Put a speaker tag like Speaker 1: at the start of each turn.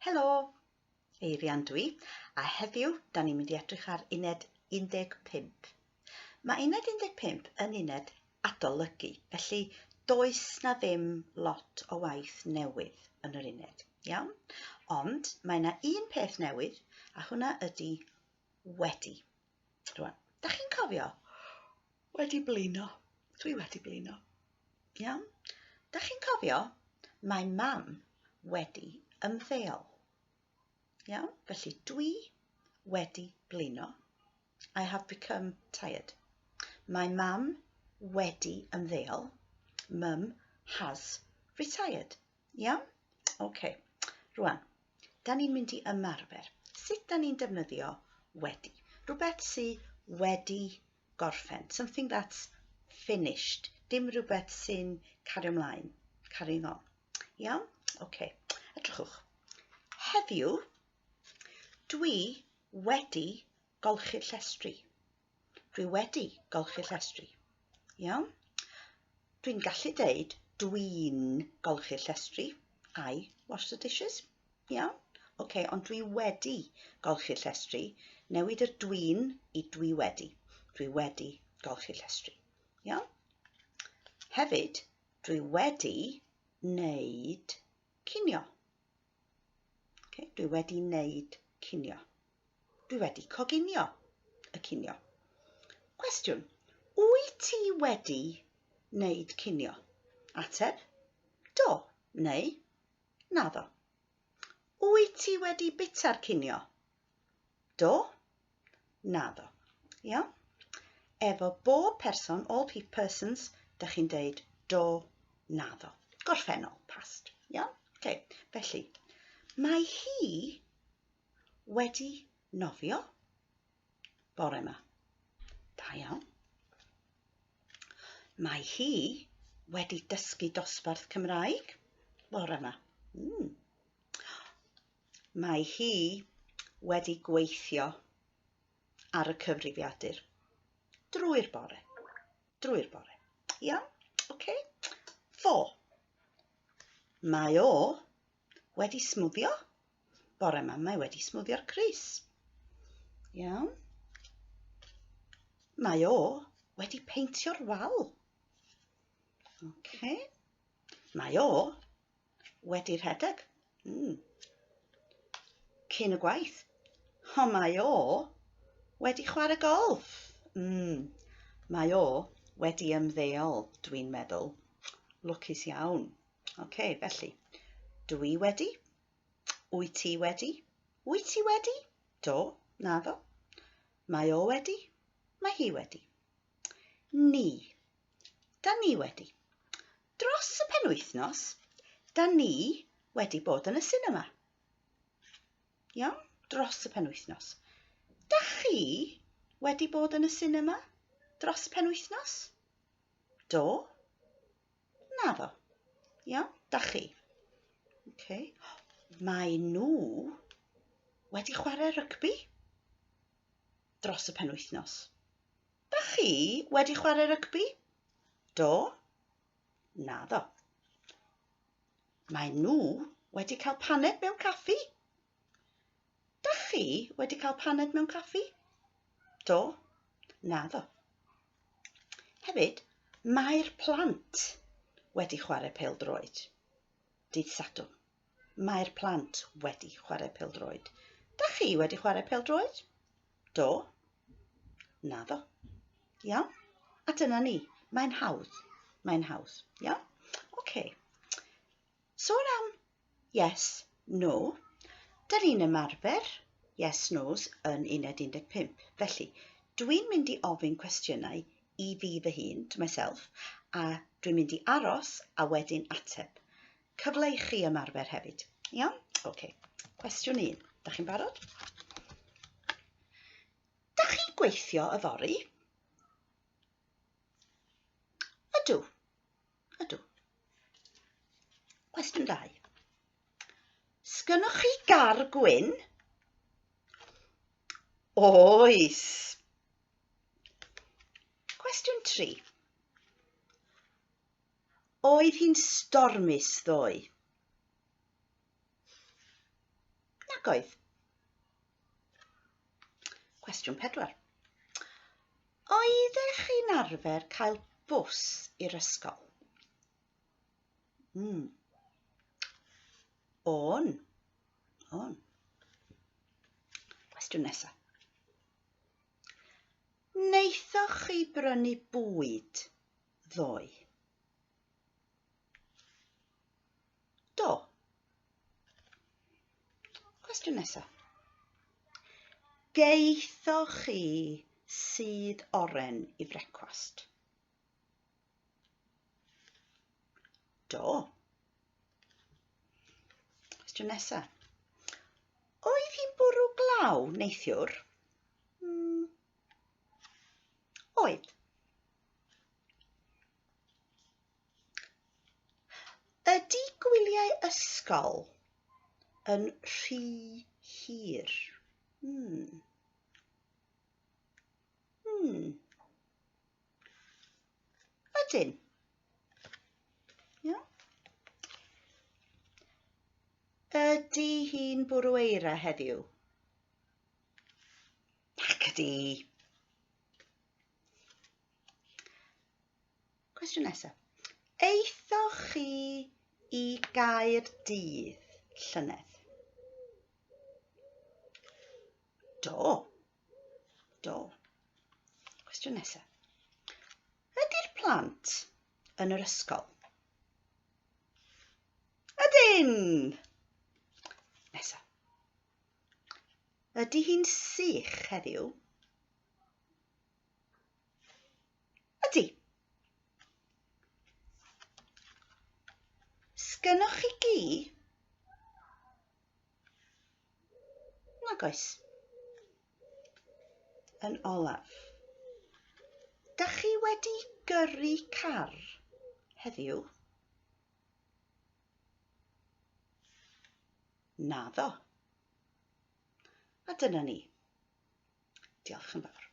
Speaker 1: Helo! Eirian dwi, a heddiw da ni'n mynd i edrych ar uned 15. Mae uned 15 yn uned adolygu, felly does na ddim lot o waith newydd yn yr uned, iawn? Ond mae yna un peth newydd, a hwnna ydy wedi. Rwan, da chi'n cofio? Wedi blino. Dwi wedi blino. Iawn? Da chi'n cofio? Mae mam wedi ymddeol. Iawn? Felly dwi wedi blino. I have become tired. Mae mam wedi ymddeol. Mum has retired. Iawn? OK. Rwan, da ni'n mynd i ymarfer. Sut da ni'n defnyddio wedi? Rhywbeth sy wedi gorffen. Something that's finished. Dim rhywbeth sy'n cario ymlaen. Carrying on. Iawn? OK. Edrychwch. Heddiw, dwi wedi golchi'r llestri. Dwi wedi golchi'r llestri. Iawn? Dwi'n gallu deud dwi'n golchi'r llestri. I wash the dishes. Iawn? Oce, okay, ond dwi wedi golchi'r llestri. Newid yr dwi'n i dwi wedi. Dwi wedi golchi'r llestri. Iawn? Hefyd, dwi wedi wneud cinio. Okay, dwi wedi wneud cinio. Dwi wedi coginio y cinio. Cwestiwn, Wyt ti wedi wneud cinio? Ateb, Do neu Naddo. Wyt ti wedi bita'r cinio? Do, Naddo. Iawn? Efo bob person, all persons, da chi'n deud do, naddo. Gorffennol, past. Iawn? Okay. Felly, mae hi wedi nofio bore yma. Da iawn. Mae hi wedi dysgu dosbarth Cymraeg bore yma. Mm. Mae hi wedi gweithio ar y cyfrifiadur drwy'r bore. Drwy'r bore. Iawn? Oce. Okay. Fo. Mae o wedi smwddio Bore yma mae wedi smwddio'r crys. Iawn. Mae o wedi peintio'r wal. Okay. Mae o wedi rhedeg. Mm. Cyn y gwaith. O, mae o wedi chwarae golff. Mm. Mae o wedi ymddeol, dwi'n meddwl. Lwcus iawn. Ok, felly, dw i wedi, wyt ti wedi, wyt ti wedi, do, naddo, mae o wedi, mae hi wedi. Ni, da ni wedi. Dros y penwythnos, da ni wedi bod yn y sinema. Iawn? Dros y penwythnos. Da chi wedi bod yn y sinema dros y penwythnos? Do? Naddo. Iawn, da chi. Okay. Mae nhw wedi chwarae rygbi dros y penwythnos. Da chi wedi chwarae rygbi? Do. Naddo. Mae nhw wedi cael paned mewn caffi. Da chi wedi cael paned mewn caffi? Do. Naddo. Hefyd, mae'r plant wedi chwarae pêl-droed dydd Sadwrn. Mae'r plant wedi chwarae pêl-droed. Da chi wedi chwarae pêl-droed? Do. Naddo. Iawn? A dyna ni. Mae'n hawdd. Mae'n hawdd. Iawn? Oce. Okay. Sôn am yes, no. Da ni'n ymarfer yes, no's yn uned 15. Felly, dwi'n mynd i ofyn cwestiynau i fi fy hun, to myself, a dwi'n mynd i aros a wedyn ateb. Cyfle i chi ymarfer hefyd. Iawn? Oce. Okay. Cwestiwn 1. Da chi'n barod? Da chi'n gweithio yfory? Ydw. Ydw. Cwestiwn 2. Sgynnoch chi gar gwyn? Oes. Cwestiwn 3. Oedd hi'n stormus ddoe? Nag oedd. Cwestiwn 4. Oeddech chi'n arfer cael bws i'r ysgol? Mm. O'n. O'n. Cwestiwn nesaf. Wnaethoch chi brynu bwyd ddoe? Do. Cwestiwn nesaf. Geithoch chi sudd oren i frecwast? Do. Cwestiwn nesa. Oedd hi'n bwrw glaw neithiwr? Mm. Oedd. Ydy gwyliau ysgol yn rhy hir? Hmm. Hmm. Ydyn. Iawn. Ydy hi'n bwrw eira heddiw? Nac ydy. Cwestiwn nesaf. Aethoch chi i Gaerdydd llynedd? Do. Do. Cwestiwn nesaf. Ydy'r plant yn yr ysgol? Ydyn! Nesaf. Ydy hi'n sych heddiw? Ydy. Sgynnoch chi gi? Nag oes. Yn olaf, dach chi wedi gyrru car heddiw? Naddo. A dyna ni. Diolch yn fawr.